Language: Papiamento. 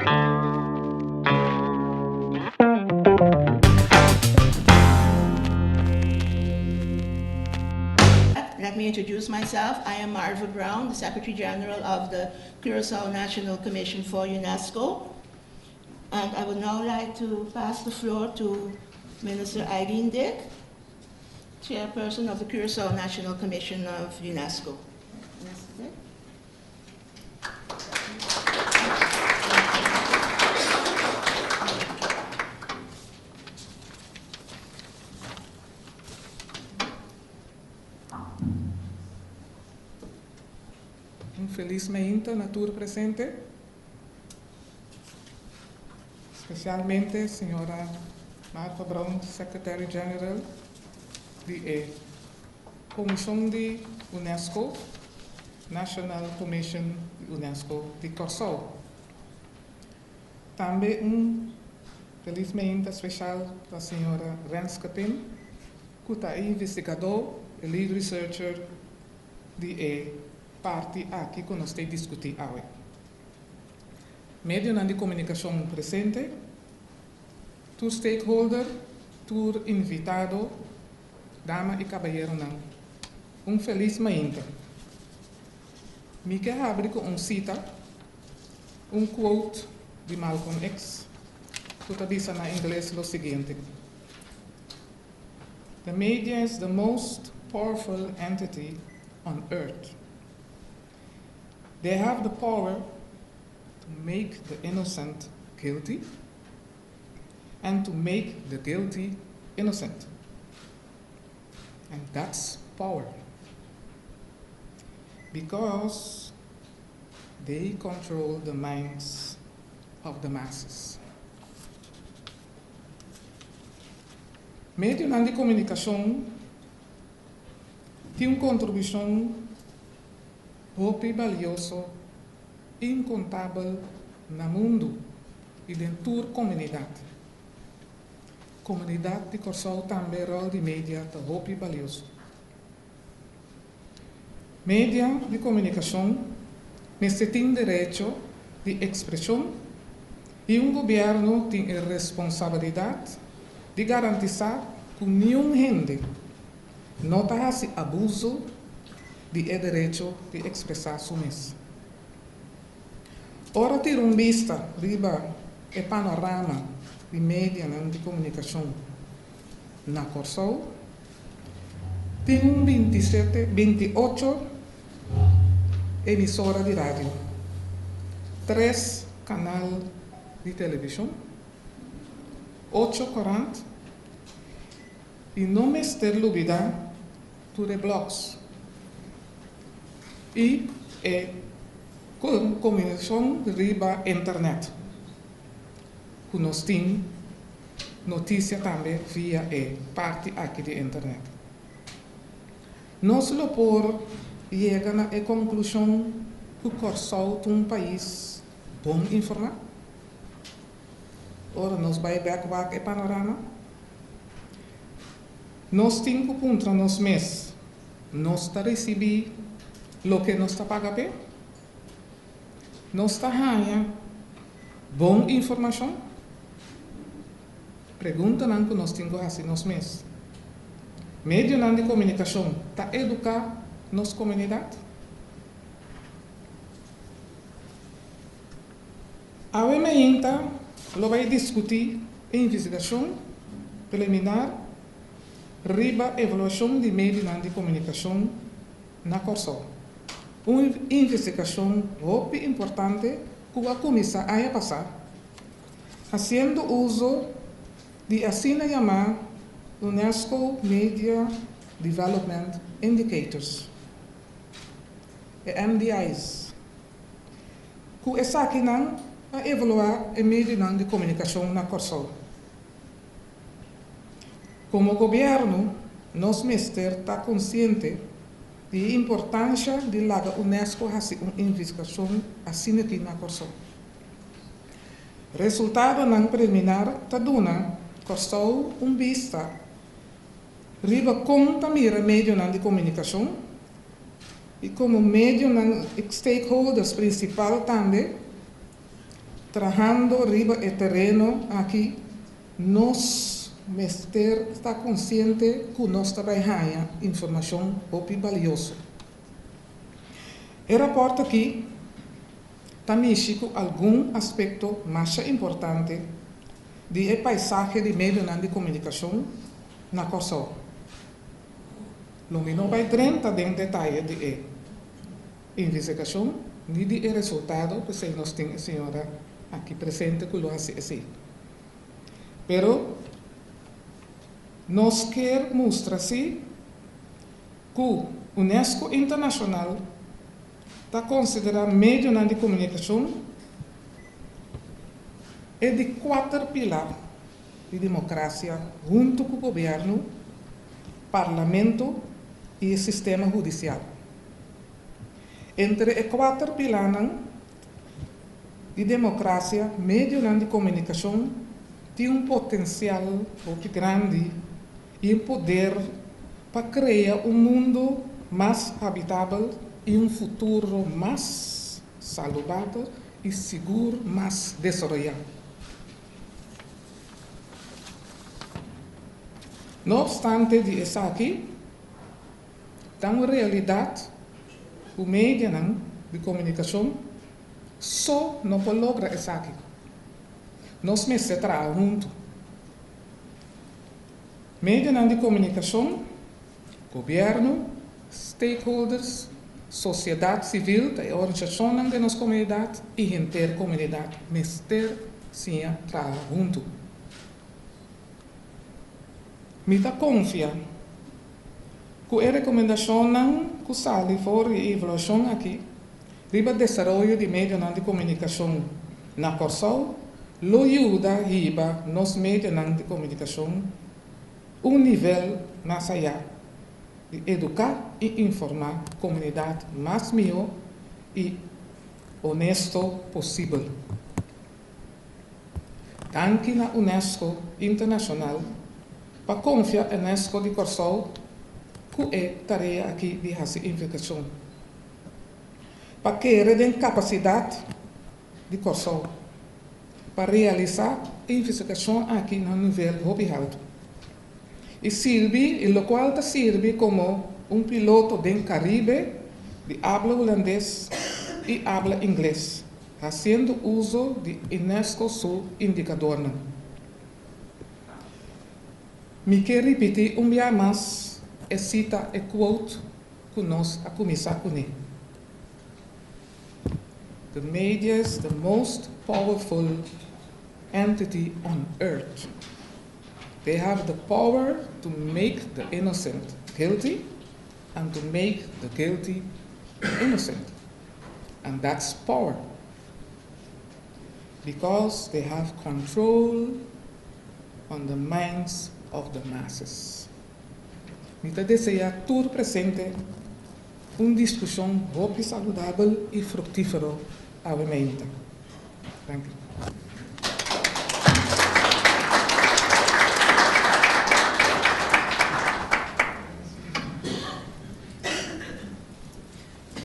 Let me introduce myself. I am Marva Brown, the Secretary General of the Curacao National Commission for UNESCO. And I would now like to pass the floor to Minister Irene Dick, Chairperson of the Curacao National Commission of UNESCO. Minister Dick? Un felis mainta na tur presente, spesialmente señora Martha Brown, Secretary General di e Komishon di UNESCO, National Commission di UNESCO di Kòrsou. Tambe un felis mainta spesial pa señora Renske Pim, ku ta e investigadó, e lead researcher di e parti aki ku nos ta diskutí awe. Medionan di komunikashon presente, tur stakeholder, tur invitado, dama i kabayeronan, un felis mainta. Mi ke habri ku un sita, un quote di Malcolm X, ku ta bisa na ingles lo siguiente: "The media is the most powerful entity on earth. They have the power to make the innocent guilty and to make the guilty innocent. And that's power. Because they control the minds of the masses." Medionan di komunikashon tin un kontribushon hopi balioso, inkontabel na mundu i den tur komunidat. Komunidat di Kòrsou tambe ròl di media ta hopi balioso. Media di komunikashon mester tin derecho di ekspreshon i un gobièrnu tin e responsabilidat di garantisá ku niun hende no ta hasi abuso di e derecho di ekspresá su mes. Ora tira un bista riba e panorama di medianan di komunikashon na Kòrsou, tin un 27, 28 emisora di radio, tres kanal di televishon, ocho korant i no mester lubidá tur e blogs i e komunikashon riba internet ku nos tin notisia tambe via e parti aki di internet. Nos lo por yega na e konklushon ku Kòrsou ta un pais bon informá? Ora nos bai bèk wak e panorama, nos tin ku puntra nos mes, nos ta risibí loke nos ta paga p'e? Nos ta haña bon informashon? Preguntanan ku nos tin ku hasi nos mes. Medionan di komunikashon ta eduká nos komunidat? Awe mainta lo bai diskutí e investigashon preliminar riba evaluashon di medionan di komunikashon na Kòrsou. Un investigashon hopi importante ku a kuminsá aña pasá, hasiendo uso di asina yamá UNESCO Media Development Indicators, e MDI's. Ku esakinan a evaluá e medionan di komunikashon na Kòrsou. Komo gobièrnu nos mester ta konsiente di e importansha di laga UNESCO hasi un investigashon asina aki na Kòrsou. Resultadonan preliminar ta duna Kòrsou un bista riba kon ta mira medionan di komunikashon i komo medionan stakeholders prinsipal tambe. Trahando riba e tereno aki, nos mester ta konsiente ku nos ta bai haña informashon hopi balioso. E rapòrt aki ta mishi ku algun aspekto masha importante di e paisahe di medionan di komunikashon na Kòrsou. Lo mi no bai drenta den detaye di e investigashon ni di e resultado, p'esei nos tin e señora aki presente ku lo hasi esei. Pero nos kier mustra si ku UNESCO Internashonal ta konsiderá medionan di komunikashon e di kuater pilar di demokrasia huntu ku gobièrnu, parlamento i e sistema hudisial. Entre e kuater pilarnan di demokrasia, medionan di komunikashon tin un potensial hopi grandi i un poder pa krea un mundu mas habitabel i un futuro mas saludabel i sigur mas desaroyá. No opstante di esaki, ta un realidat ku medianan di komunikashon so no por logra esaki. Nos mester traha huntu. Medionan di komunikashon, gobièrnu, stakeholders, sosiedat sivil, ta e organisashonnan den nos komunidat i henter komunidat mester siña traha huntu. Mi ta konfia ku e rekomendashonnan ku sali for di e evaluashon aki riba desaroyo di medionan di komunikashon na Kòrsou lo yuda hiba nos medionan di komunikashon un nivel mas ayá di eduká i informá komunidat mas mihó i honesto posibel. Danki na UNESCO Internashonal pa konfia UNESCO di Kòrsou ku e tarea aki di hasi investigashon. Pa kere den kapasidat di Kòrsou pa realisá e investigashon aki na un nivel hopi haltu i sirbi i lokual ta sirbi komo un piloto den Karibe di abla hulandes i abla ingles. Hasiendo uso di UNESCO su indikadornan. Mi ke ripití un bia mas e sita, e quote ku nos a kuminsá kuné. The media is the most powerful entity on earth. They have the power to make the innocent guilty and to make the guilty innocent. And that's power. Because they have control on the minds of the masses. Mi ta deseá tur presente un diskushon hopi saludabel i fruktífero awe mainta. Thank you.